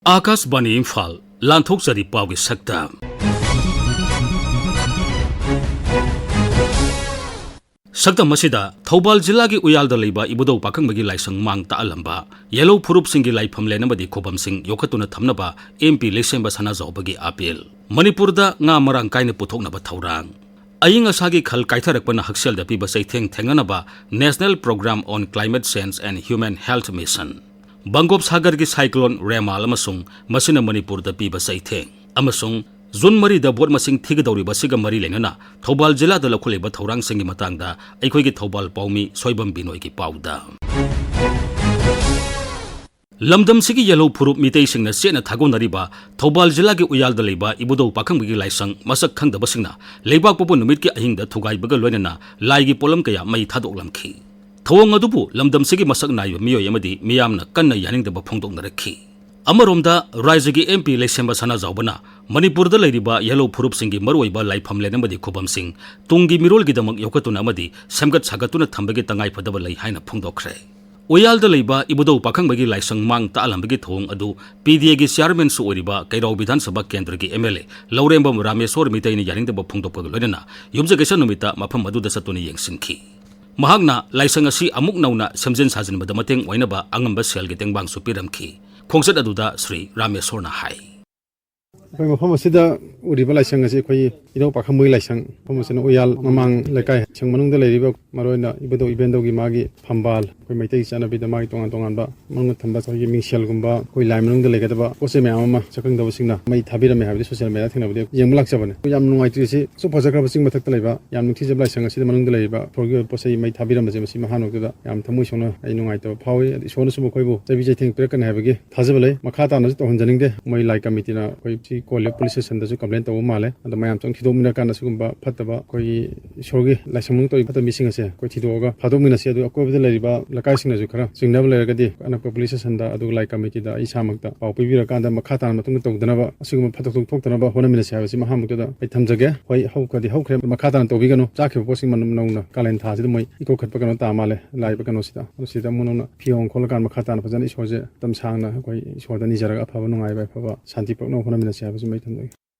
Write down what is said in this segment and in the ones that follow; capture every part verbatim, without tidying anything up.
ꯑꯥꯀꯥꯁꯕꯥꯅꯤ ꯏꯝꯐꯥꯜ, ꯂꯥꯟꯊꯣꯛꯆꯔꯤ ꯄꯥꯎꯒꯤ ꯁꯛꯇꯝ꯫ ꯁꯛꯇꯝ ꯑꯁꯤꯗ ꯊꯧꯕꯥꯜ ꯖꯤꯂꯥꯒꯤ ꯎꯌꯥꯜꯗ ꯂꯩꯕ ꯏꯕꯨꯙꯧ ꯄꯥꯈꯪꯕꯒꯤ ꯂꯥꯏꯁꯪ ꯃꯥꯡ ꯇꯥꯛꯍꯜꯂꯝꯕ, ꯌꯦꯜꯍꯧ ꯐꯨꯔꯨꯞꯁꯤꯡꯒꯤ ꯂꯥꯏꯐꯝꯂꯦꯟ ꯑꯃꯗꯤ ꯈꯨꯕꯝꯁꯤꯡ ꯌꯣꯛꯈꯠꯇꯨꯅ ꯊꯝꯅꯕ ꯑꯦꯝ ꯄꯤ ꯂꯩꯁꯦꯝꯕ ꯁꯅꯥꯖꯥꯎꯕꯒꯤ ꯑꯥꯄꯤꯜ꯫ ꯃꯅꯤꯄꯨꯔꯗ ꯉꯥ ꯃꯔꯥꯡ ꯀꯥꯏꯅ ꯄꯨꯊꯣꯛꯅꯕ ꯊꯧꯔꯥꯡ꯫ ꯑꯏꯪ ꯑꯁꯥꯒꯤ ꯈꯜ ꯀꯥꯏꯊꯔꯛꯄꯅ ꯍꯛꯁꯦꯜꯗ ꯄꯤꯕ ꯆꯩꯊꯦꯡ ꯊꯦꯡꯅꯅꯕ National Program on Climate Change and Human Health Mission꯫ ꯕꯪꯒꯣꯞ ꯁꯥꯒꯔꯒꯤ ꯁꯥꯏꯀ꯭ꯂꯣꯟ ꯔꯦꯃꯥꯜ ꯑꯃꯁꯨꯡ ꯃꯁꯤꯅ ꯃꯅꯤꯄꯨꯔꯗ ꯄꯤꯕ ꯆꯩꯊꯦꯡ꯫ ꯑꯃꯁꯨꯡ ꯖꯨꯟ ꯃꯔꯤꯗ ꯚꯣꯠ ꯃꯁꯤꯡ ꯊꯤꯒꯗꯧꯔꯤꯕ ꯑꯁꯤꯒ ꯃꯔꯤ ꯂꯩꯅꯅ ꯊꯧꯕꯥꯜ ꯖꯤꯂꯥꯗ ꯂꯧꯈꯠꯂꯤꯕ ꯊꯧꯔꯥꯡꯁꯤꯡꯒꯤ ꯃꯇꯥꯡꯗ ꯑꯩꯈꯣꯏꯒꯤ ꯊꯧꯕꯥꯜ ꯄꯥꯎꯃꯤ ꯁꯣꯏꯕꯝ ꯕꯤꯅꯣꯏꯒꯤ ꯄꯥꯎꯗ꯫ ꯂꯝꯗꯝꯁꯤꯒꯤ ꯌꯦꯜꯍꯧ ꯐꯨꯔꯨꯞ ꯃꯤꯇꯩꯁꯤꯡꯅ ꯆꯦꯠꯅ ꯊꯥꯒꯣꯟꯅꯔꯤꯕ ꯊꯧꯕꯥꯜ ꯖꯤꯂꯥꯒꯤ ꯎꯌꯥꯜꯗ ꯂꯩꯕ ꯏꯕꯨꯙꯧ ꯄꯥꯈꯪꯕꯒꯤ ꯂꯥꯏꯁꯪ ꯃꯁꯛ ꯈꯪꯗꯕꯁꯤꯡꯅ ꯂꯩꯕꯥꯛꯄꯣꯛꯄ ꯅꯨꯃꯤꯠꯀꯤ ꯑꯍꯤꯡꯗ ꯊꯨꯒꯥꯏꯕꯒ ꯂꯣꯏꯅꯅ ꯂꯥꯏꯒꯤ ꯄꯣꯠꯂꯝ ꯀꯌꯥ ꯃꯩ ꯊꯥꯗꯣꯛꯂꯝꯈꯤ꯫ ꯊꯧꯑꯣꯡ ꯑꯗꯨꯕꯨ ꯂꯝꯗꯝꯁꯤꯒꯤ ꯃꯁꯛ ꯅꯥꯏꯕ ꯃꯤꯑꯣꯏ ꯑꯃꯗꯤ ꯃꯤꯌꯥꯝꯅ ꯀꯟꯅ ꯌꯥꯅꯤꯡꯗꯕ ꯐꯣꯡꯗꯣꯛꯅꯔꯛꯈꯤ꯫ ꯑꯃꯔꯣꯝꯗ ꯔꯥꯖ꯭ꯌꯒꯤ ꯑꯦꯝ ꯄꯤ ꯂꯩꯁꯦꯝꯕ ꯁꯅꯥꯖꯥꯎꯕꯅ ꯃꯅꯤꯄꯨꯔꯗ ꯂꯩꯔꯤꯕ ꯌꯦꯜꯍꯧ ꯐꯨꯔꯨꯞꯁꯤꯡꯒꯤ ꯃꯔꯨꯑꯣꯏꯕ ꯂꯥꯏꯐꯝꯂꯦꯟ ꯑꯃꯗꯤ ꯈꯨꯕꯝꯁꯤꯡ ꯇꯨꯡꯒꯤ ꯃꯤꯔꯣꯜꯒꯤꯗꯃꯛ ꯌꯣꯛꯈꯠꯇꯨꯅ ꯑꯃꯗꯤ ꯁꯦꯝꯒꯠ ꯁꯥꯒꯠꯇꯨꯅ ꯊꯝꯕꯒꯤ ꯇꯉꯥꯏꯐꯗꯕ ꯂꯩ ꯍꯥꯏꯅ ꯐꯣꯡꯗꯣꯛꯈ꯭ꯔꯦ꯫ ꯎꯌꯥꯜꯗ ꯂꯩꯕ ꯏꯕꯨꯙꯧ ꯄꯥꯈꯪꯕꯒꯤ ꯂꯥꯏꯁꯪ ꯃꯥꯡ ꯇꯥꯛꯍꯜꯂꯝꯕꯒꯤ ꯊꯧꯑꯣꯡ ꯑꯗꯨ ꯄꯤ ꯗꯤ ꯑꯦꯒꯤ ꯆꯤꯌꯥꯔꯃꯦꯟꯁꯨ ꯑꯣꯏꯔꯤꯕ ꯀꯩꯔꯥꯎ ꯕꯤꯙꯥꯟ ꯁꯚꯥ ꯀꯦꯟꯗ꯭ꯔꯒꯤ ꯑꯦꯝ ꯑꯦꯜ ꯑꯦ ꯂꯧꯔꯦꯝꯕꯝ ꯔꯥꯃꯦꯁꯣꯔ ꯃꯤꯇꯩꯅ ꯌꯥꯅꯤꯡꯗꯕ ꯐꯣꯡꯗꯣꯛꯄꯒ ꯂꯣꯏꯅꯅ ꯌꯨꯝꯁꯀꯩꯁ ꯅꯨꯃꯤꯠꯇ ꯃꯐꯝ ꯑꯗꯨꯗ ꯆꯠꯇꯨꯅ ꯌꯦꯡꯁꯤꯟꯈꯤ꯫ ꯃꯍꯥꯛꯅ ꯂꯥꯏꯁꯪ ꯑꯁꯤ ꯑꯃꯨꯛ ꯅꯧꯅ ꯁꯦꯝꯖꯤꯟ ꯁꯥꯖꯤꯟꯕꯗ ꯃꯇꯦꯡ ꯑꯣꯏꯅꯕ ꯑꯉꯝꯕ ꯁꯦꯜꯒꯤ ꯇꯦꯡꯕꯥꯡꯁꯨ ꯄꯤꯔꯝꯈꯤ꯫ ꯈꯣꯡꯆꯠ ꯑꯗꯨꯗ ꯁ꯭ꯔꯤ ꯔꯥꯃꯦꯁꯣꯔꯅ ꯍꯥꯏ꯫ ꯑꯩꯈꯣꯏ ꯃꯐꯝ ꯑꯁꯤꯗ ꯎꯔꯤꯕ ꯂꯥꯏꯁꯪ ꯑꯁꯤ ꯑꯩꯈꯣꯏꯒꯤ ꯏꯙꯧ ꯄꯥꯈꯪꯕꯒꯤ ꯂꯥꯏꯁꯪ, ꯃꯐꯝ ꯑꯁꯤꯅ ꯎꯌꯥꯜ ꯃꯃꯥꯡ ꯂꯩꯀꯥꯏ, ꯂꯥꯏꯁꯪ ꯃꯅꯨꯡꯗ ꯂꯩꯔꯤꯕ ꯃꯔꯨꯑꯣꯏꯅ ꯏꯕꯨꯙꯧ ꯏꯕꯦꯟꯗꯧꯒꯤ ꯃꯥꯒꯤ ꯐꯝꯕꯥꯜ, ꯑꯩꯈꯣꯏ ꯃꯩꯇꯩꯒꯤ ꯆꯠꯅꯕꯤꯗ ꯃꯥꯒꯤ ꯇꯣꯉꯥꯟ ꯇꯣꯉꯥꯟꯕ ꯃꯅꯨꯡꯗ ꯊꯝꯕ ꯑꯩꯈꯣꯏꯒꯤ ꯃꯤꯡꯁꯦꯜꯒꯨꯝꯕ, ꯑꯩꯈꯣꯏ ꯂꯥꯏ ꯃꯅꯨꯡꯗ ꯂꯩꯒꯗꯕ ꯄꯣꯠ ꯆꯩ ꯃꯌꯥꯝ ꯑꯃ ꯁꯛꯈꯪꯗꯕꯁꯤꯡꯅ ꯃꯩ ꯊꯥꯕꯤꯔꯝꯃꯦ ꯍꯥꯏꯕꯗꯤ ꯁꯣꯁꯤꯌꯦꯜ ꯃꯦꯗꯤꯌꯥ ꯊꯦꯡꯅꯕꯗ ꯌꯦꯡꯕ ꯂꯥꯛꯆꯕꯅꯦ꯫ ꯑꯩꯈꯣꯏ ꯌꯥꯝ ꯅꯨꯡꯉꯥꯏꯇ꯭ꯔꯤꯁꯤ ꯑꯁꯨꯛ ꯐꯖꯈ꯭ꯔꯕ ꯆꯤꯡ ꯃꯊꯛꯇ ꯂꯩꯕ ꯌꯥꯝ ꯅꯤꯡꯊꯤꯖꯕ ꯂꯥꯏꯁꯪ ꯑꯁꯤꯗ ꯃꯅꯨꯡꯗ ꯂꯩꯔꯤꯕ ꯏꯁꯣꯔꯒꯤ ꯑꯣꯏꯕ ꯄꯣꯠ ꯆꯩ ꯃꯩ ꯊꯥꯕꯤꯔꯝꯕꯁꯦ ꯃꯁꯤ ꯑꯍꯥꯟꯕꯗꯨꯗ ꯌꯥꯝ ꯊꯃꯣꯏ ꯁꯣꯛꯅ ꯑꯩ ꯅꯨꯡꯉꯥꯏꯇꯕ ꯐꯥꯎꯏ꯫ ꯑꯗꯨ ꯏꯁꯣꯔꯅꯁꯨ ꯃꯈꯣꯏꯕꯨ ꯆꯩꯕꯤ ꯆꯩꯊꯦꯡ ꯄꯤꯔꯛꯀꯅꯤ ꯍꯥꯏꯕꯒꯤ ꯊꯥꯖꯕ ꯂꯩ꯫ ꯃꯈꯥ ꯇꯥꯅꯁꯨ ꯇꯧꯍꯟꯖꯅꯤꯡꯗꯦ꯫ ꯃꯣꯏ ꯂꯥꯏ ꯀꯃꯤꯇꯤꯅ ꯑꯩꯈꯣꯏ ꯁꯤ ꯀꯣꯜꯂꯤꯕ ꯄꯨꯂꯤꯁ ꯁ꯭ꯇꯦꯁꯟꯗꯁꯨ ꯀꯝꯄ꯭ꯂꯦꯟ ꯇꯧꯕ ꯃꯥꯜꯂꯦ꯫ ꯑꯗꯣ ꯃꯌꯥꯝ ꯆꯪ ꯊꯤꯗꯣꯛꯃꯤꯟꯅꯔꯀꯥꯟꯗ ꯁꯤꯒꯨꯝꯕ ꯐꯠꯇꯕ, ꯑꯩꯈꯣꯏꯒꯤ ꯏꯁꯣꯔꯒꯤ ꯂꯥꯏꯁꯪ ꯃꯅꯨꯡ ꯇꯧꯔꯤꯕ ꯐꯠꯇꯕ ꯃꯤꯁꯤꯡ ꯑꯁꯦ ꯑꯩꯈꯣꯏ ꯊꯤꯗꯣꯛꯑꯒ ꯐꯥꯗꯣꯛꯃꯤꯟꯅꯁꯤ꯫ ꯑꯗꯨ ꯑꯀꯣꯏꯕꯗ ꯂꯩꯔꯤꯕ ꯂꯩꯀꯥꯏꯁꯤꯡꯅꯁꯨ ꯈꯔ ꯆꯤꯡꯅꯕ ꯂꯩꯔꯒꯗꯤ ꯑꯅꯛꯄ ꯄꯨꯂꯤꯁ ꯁ꯭ꯇꯦꯁꯟꯗ, ꯑꯗꯨꯒ ꯂꯥꯏ ꯀꯃꯤꯇꯤꯗ ꯑꯩ ꯏꯁꯥꯃꯛꯇ ꯄꯥꯎ ꯄꯤꯕꯤꯔꯀꯥꯟꯗ ꯃꯈꯥ ꯇꯥꯅ ꯃꯇꯨꯡꯗ ꯇꯧꯗꯅꯕ, ꯑꯁꯤꯒꯨꯝꯕ ꯐꯠꯇ ꯍꯥꯎꯗꯣ ꯊꯣꯛꯇꯅꯕ ꯍꯣꯠꯅꯃꯤꯟꯅꯁꯤ ꯍꯥꯏꯕꯁꯤ ꯑꯍꯥꯟꯕꯗꯨꯗ ꯑꯩ ꯊꯝꯖꯒꯦ꯫ ꯍꯣꯏ, ꯍꯧꯈ꯭ꯔꯗꯤ ꯍꯧꯈ꯭ꯔꯦ, ꯃꯈꯥ ꯇꯥꯅ ꯇꯧꯕꯤꯒꯅꯨ꯫ ꯆꯥꯈꯤꯕ ꯄꯣꯠꯁꯤꯡ ꯃꯅꯝ ꯅꯧꯅ ꯀꯥꯂꯦꯟ ꯊꯥꯁꯤꯗ ꯃꯣꯏ ꯏꯀꯣꯛꯈꯠꯄ ꯀꯩꯅꯣ ꯇꯥ ꯃꯥꯜꯂꯦ, ꯂꯥꯛꯏꯕ ꯀꯩꯅꯣꯁꯤꯗ꯫ ꯑꯗꯨ ꯁꯤꯗ ꯑꯃꯨꯛ ꯅꯧꯅ ꯐꯤ ꯍꯣꯡ ꯈꯣꯠꯂꯀꯥꯟꯗ ꯃꯈꯥ ꯇꯥꯅ ꯐꯖꯅ ꯏꯁꯣꯔꯁꯦ ꯃꯇꯝ ꯁꯥꯡꯅ ꯑꯩꯈꯣꯏ ꯏꯁꯣꯔꯗ ꯅꯤꯖꯔꯒ ꯑꯐꯕ ꯅꯨꯡꯉꯥꯏꯕ ꯑꯐꯕ ꯁꯥꯟꯇꯤ ꯄꯨꯔꯛꯅꯕ ꯍꯣꯠꯅꯃꯤꯟꯅꯁꯤ ꯍꯥꯏꯕꯁꯤꯃ ꯑꯩ ꯊꯝꯖꯒꯦ꯫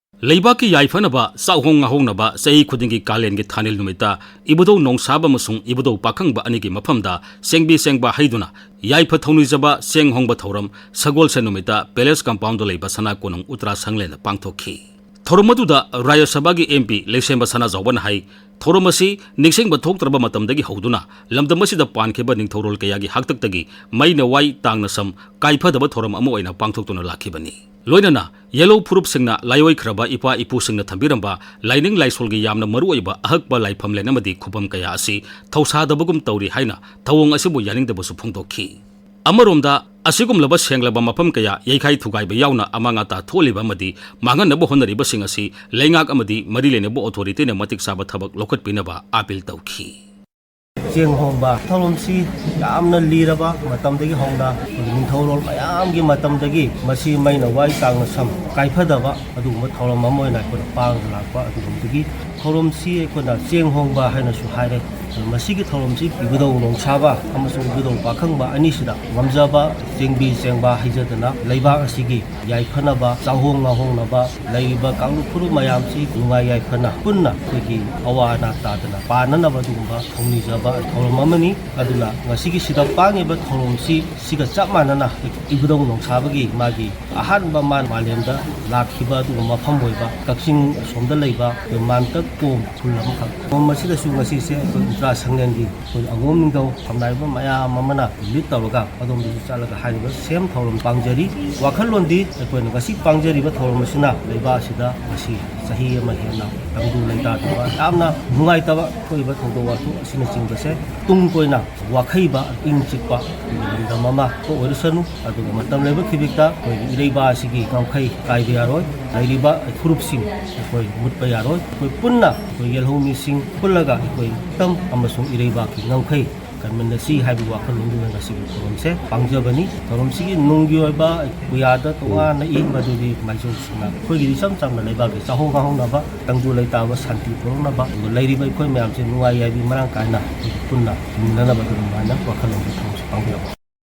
ꯂꯩꯕꯥꯛꯀꯤ ꯌꯥꯏꯐꯅꯕ, ꯆꯥꯛꯍꯣꯡ ꯉꯥꯍꯣꯡꯅꯕ ꯆꯍꯤ ꯈꯨꯗꯤꯡꯒꯤ ꯀꯥꯂꯦꯟꯒꯤ ꯊꯥꯅꯤꯜ ꯅꯨꯃꯤꯠꯇ ꯏꯕꯨꯙꯧ ꯅꯣꯡꯁꯥꯕ ꯑꯃꯁꯨꯡ ꯏꯕꯨꯙꯧ ꯄꯥꯈꯪꯕ ꯑꯅꯤꯒꯤ ꯃꯐꯝꯗ ꯆꯦꯡꯕꯤ ꯆꯦꯡꯕꯥ ꯍꯩꯗꯨꯅ ꯌꯥꯏꯐ ꯊꯧꯅꯤꯖꯕ ꯆꯦꯡ ꯍꯣꯡꯕ ꯊꯧꯔꯝ ꯁꯒꯣꯜꯁꯦꯟ ꯅꯨꯃꯤꯠꯇ ꯄꯦꯂꯦꯁ ꯀꯝꯄꯥꯎꯟꯗ ꯂꯩꯕ ꯁꯅꯥ ꯀꯣꯅꯨꯡ ꯎꯇ꯭ꯔꯥ ꯁꯪꯂꯦꯟꯗ ꯄꯥꯡꯊꯣꯛꯈꯤ꯫ ꯊꯧꯔꯝ ꯑꯗꯨꯗ ꯔꯥꯖ꯭ꯌ ꯁꯚꯥꯒꯤ ꯑꯦꯝ ꯄꯤ ꯂꯩꯁꯦꯝꯕ ꯁꯅꯥꯖꯥꯎꯕꯅ ꯍꯥꯏ, ꯊꯧꯔꯝ ꯑꯁꯤ ꯅꯤꯡꯁꯤꯡꯕ ꯊꯣꯛꯇ꯭ꯔꯕ ꯃꯇꯝꯗꯒꯤ ꯍꯧꯗꯨꯅ ꯂꯝꯗꯝ ꯑꯁꯤꯗ ꯄꯥꯟꯈꯤꯕ ꯅꯤꯡꯊꯧꯔꯣꯜ ꯀꯌꯥꯒꯤ ꯍꯥꯛꯇꯛꯇꯒꯤ ꯃꯩꯅ ꯋꯥꯏ ꯇꯥꯡꯅ ꯁꯝ ꯀꯥꯏꯐꯗꯕ ꯊꯧꯔꯝ ꯑꯃ ꯑꯣꯏꯅ ꯄꯥꯡꯊꯣꯛꯇꯨꯅ ꯂꯥꯛꯈꯤꯕꯅꯤ꯫ ꯂꯣꯏꯅꯅ ꯌꯦꯜꯍꯧ ꯐꯨꯔꯨꯞꯁꯤꯡꯅ ꯂꯥꯏꯑꯣꯏꯈ꯭ꯔꯕ ꯏꯄꯥ ꯏꯄꯨꯁꯤꯡꯅ ꯊꯝꯕꯤꯔꯝꯕ ꯂꯥꯏꯅꯤꯡ ꯂꯥꯏꯁꯣꯜꯒꯤ ꯌꯥꯝꯅ ꯃꯔꯨꯑꯣꯏꯕ ꯑꯍꯛꯄ ꯂꯥꯏꯐꯝꯂꯦꯟ ꯑꯃꯗꯤ ꯈꯨꯕꯝ ꯀꯌꯥ ꯑꯁꯤ ꯊꯧꯁꯥꯗꯕꯒꯨꯝ ꯇꯧꯔꯤ ꯍꯥꯏꯅ ꯊꯧꯑꯣꯡ ꯑꯁꯤꯕꯨ ꯌꯥꯅꯤꯡꯗꯕꯁꯨ ꯐꯣꯡꯗꯣꯛꯈꯤ꯫ ꯑꯃꯔꯣꯝꯗ, ꯑꯁꯤꯒꯨꯝꯂꯕ ꯁꯦꯡꯂꯕ ꯃꯐꯝ ꯀꯌꯥ ꯌꯩꯈꯥꯏ ꯊꯨꯒꯥꯏꯕ ꯌꯥꯎꯅ ꯑꯃꯥꯡ ꯑꯇꯥ ꯊꯣꯛꯍꯜꯂꯤꯕ ꯑꯃꯗꯤ ꯃꯥꯡꯍꯟꯅꯕ ꯍꯣꯠꯅꯔꯤꯕꯁꯤꯡ ꯑꯁꯤ ꯂꯩꯉꯥꯛ ꯑꯃꯗꯤ ꯃꯔꯤ ꯂꯩꯅꯕ ꯑꯣꯊꯣꯔꯤꯇꯤꯅ ꯃꯇꯤꯛ ꯆꯥꯕ ꯊꯕꯛ ꯂꯧꯈꯠꯄꯤꯅꯕ ꯑꯥꯄꯤꯜ ꯇꯧꯈꯤ꯫ ꯆꯦꯡ ꯍꯣꯡꯕ ꯊꯧꯔꯝꯁꯤ ꯌꯥꯝꯅ ꯂꯤꯔꯕ ꯃꯇꯝꯗꯒꯤ ꯍꯧꯅ ꯅꯤꯡꯊꯧꯔꯣꯜ ꯃꯌꯥꯝꯒꯤ ꯃꯇꯝꯗꯒꯤ ꯃꯁꯤ ꯃꯩꯅ ꯋꯥꯏ ꯇꯥꯡꯅ ꯁꯝ ꯀꯥꯏꯐꯗꯕ ꯑꯗꯨꯒꯨꯝꯕ ꯊꯧꯔꯝ ꯑꯃ ꯑꯣꯏꯅ ꯑꯩꯈꯣꯏꯅ ꯄꯥꯡꯗꯨꯅ ꯂꯥꯛꯄ ꯑꯗꯨꯒꯨꯝꯕꯗꯒꯤ ꯊꯧꯔꯝꯁꯤ ꯑꯩꯈꯣꯏꯅ ꯆꯦꯡ ꯍꯣꯡꯕ ꯍꯥꯏꯅꯁꯨ ꯍꯥꯏꯔꯦ꯫ ꯑꯗꯨ ꯃꯁꯤꯒꯤ ꯊꯧꯔꯝꯁꯤ ꯏꯕꯨꯙꯧ ꯅꯣꯡꯁꯥꯕ ꯑꯃꯁꯨꯡ ꯏꯕꯨꯙꯧ ꯄꯥꯈꯪꯕ ꯑꯅꯤꯁꯤꯗ ꯉꯝꯖꯕ ꯆꯦꯡꯕꯤ ꯆꯦꯡꯕꯥ ꯍꯩꯖꯗꯅ ꯂꯩꯕꯥꯛ ꯑꯁꯤꯒꯤ ꯌꯥꯏꯐꯅꯕ, ꯆꯥꯍꯣꯡ ꯉꯥꯍꯣꯡꯅꯕ, ꯂꯩꯔꯤꯕ ꯀꯥꯡꯂꯨꯞ ꯐꯨꯔꯨꯞ ꯃꯌꯥꯝꯁꯤ ꯅꯨꯡꯉꯥꯏ ꯌꯥꯏꯐꯅ ꯄꯨꯟꯅ ꯑꯩꯈꯣꯏꯒꯤ ꯑꯋꯥ ꯑꯅꯥ ꯇꯥꯗꯅ ꯄꯥꯟꯅꯅꯕ ꯑꯗꯨꯒꯨꯝꯕ ꯊꯧꯅꯤꯖꯕ ꯊꯧꯔꯝ ꯑꯃꯅꯤ꯫ ꯑꯗꯨꯅ ꯉꯁꯤꯒꯤ ꯁꯤꯗ ꯄꯥꯡꯉꯤꯕ ꯊꯧꯔꯝꯁꯤ ꯁꯤꯒ ꯆꯞ ꯃꯥꯟꯅꯅ ꯏꯕꯨꯙꯧ ꯅꯣꯡꯁꯥꯕꯒꯤ ꯃꯥꯒꯤ ꯑꯍꯥꯟꯕ ꯃꯥ ꯃꯥꯂꯦꯝꯗ ꯂꯥꯛꯈꯤꯕ ꯑꯗꯨꯒꯨꯝꯕ ꯃꯐꯝ ꯑꯣꯏꯕ ꯀꯛꯆꯤꯡ ꯑꯁꯣꯝꯗ ꯂꯩꯕ ꯑꯩꯈꯣꯏ ꯃꯥꯟꯇꯛ ꯀꯣꯝ ꯈꯨꯜ ꯑꯃꯈꯛ꯫ ꯊꯧꯔꯝ ꯑꯁꯤꯗꯁꯨ ꯉꯁꯤꯁꯦ ꯑꯩꯈꯣꯏ ꯎꯇ꯭ꯔꯥ ꯁꯪꯂꯦꯟꯒꯤ ꯑꯩꯈꯣꯏ ꯑꯉꯣꯝ ꯅꯤꯡꯊꯧ ꯈꯝꯅꯥꯏꯕ ꯃꯌꯥꯝ ꯑꯃꯅ ꯂꯤꯠ ꯇꯧꯔꯒ ꯑꯗꯣꯝꯗꯁꯨ ꯆꯠꯂꯒ ꯍꯥꯏꯔꯤꯕ ꯁꯦꯝ ꯊꯧꯔꯝ ꯄꯥꯡꯖꯔꯤ꯫ ꯋꯥꯈꯜꯂꯣꯟꯗꯤ ꯑꯩꯈꯣꯏꯅ ꯉꯁꯤ ꯄꯥꯡꯖꯔꯤꯕ ꯊꯧꯔꯝ ꯑꯁꯤꯅ ꯂꯩꯕꯥꯛ ꯑꯁꯤꯗ ꯉꯁꯤ ꯆꯍꯤ ꯑꯃ ꯍꯦꯟꯅ ꯇꯪꯗꯨ ꯂꯩꯇꯥꯗꯕ, ꯌꯥꯝꯅ ꯅꯨꯡꯉꯥꯏꯇꯕ ꯊꯣꯛꯏꯕ ꯊꯧꯗꯣꯛ ꯋꯥꯊꯣꯛ ꯑꯁꯤꯅꯆꯤꯡꯕꯁꯦ ꯇꯨꯡ ꯀꯣꯏꯅ ꯋꯥꯈꯩꯕ, ꯏꯪ ꯆꯤꯛꯄ ꯑꯩꯈꯣꯏꯒꯤ ꯂꯝꯗꯝ ꯑꯃ ꯑꯣꯏꯔꯁꯅꯨ꯫ ꯑꯗꯨꯒ ꯃꯇꯝ ꯂꯩꯕ ꯈꯤꯕꯤꯛꯇ ꯑꯩꯈꯣꯏꯒꯤ ꯏꯔꯩꯕꯥꯛ ꯑꯁꯤꯒꯤ ꯉꯝꯈꯩ ꯀꯥꯏꯕ ꯌꯥꯔꯣꯏ꯫ ꯂꯩꯔꯤꯕ ꯐꯨꯔꯨꯞꯁꯤꯡ ꯑꯩꯈꯣꯏ ꯃꯨꯠꯄ ꯌꯥꯔꯣꯏ꯫ ꯑꯩꯈꯣꯏ ꯄꯨꯟꯅ ꯑꯩꯈꯣꯏ ꯌꯦꯜꯍꯧꯃꯤꯁꯤꯡ ꯄꯨꯜꯂꯒ ꯑꯩꯈꯣꯏ ꯏꯇꯝ ꯑꯃꯁꯨꯡ ꯏꯔꯩꯕꯥꯛꯀꯤ ꯉꯝꯈꯩ ꯀꯟꯃꯤꯟꯅꯁꯤ ꯍꯥꯏꯕ ꯋꯥꯈꯜꯂꯣꯟꯗꯨꯅ ꯉꯁꯤꯒꯤ ꯊꯧꯔꯝꯁꯦ ꯄꯥꯡꯖꯕꯅꯤ꯫ ꯊꯧꯔꯝꯁꯤꯒꯤ ꯅꯨꯡꯒꯤ ꯑꯣꯏꯕ ꯄꯨꯌꯥꯗ ꯇꯣꯉꯥꯟꯅ ꯏ ꯃꯗꯨꯗꯤ ꯃꯥꯏꯁꯣꯟꯁꯤꯡꯅ ꯑꯩꯈꯣꯏꯒꯤꯗꯤ ꯏꯆꯝ ꯆꯝꯅ ꯂꯩꯕꯥꯛꯀꯤ ꯆꯥꯍꯣꯡ ꯉꯥꯍꯣꯡꯅꯕ, ꯇꯪꯗꯨ ꯂꯩꯇꯥꯕ ꯁꯥꯟꯇꯤ ꯄꯨꯔꯛꯅꯕ, ꯑꯗꯨꯒ ꯂꯩꯔꯤꯕ ꯑꯩꯈꯣꯏ ꯃꯌꯥꯝꯁꯦ ꯅꯨꯡꯉꯥꯏ ꯌꯥꯏꯕꯤ ꯃꯔꯥꯡ ꯀꯥꯏꯅ ꯑꯩꯈꯣꯏꯒꯤ ꯄꯨꯟꯅ ꯍꯤꯡꯃꯤꯟꯅꯅꯕ ꯑꯗꯨꯃꯥꯏꯅ ꯋꯥꯈꯜꯂꯣꯟꯒꯤ ꯊꯧꯔꯝꯁꯦ ꯄꯥꯡꯕꯤꯔꯛꯄ꯫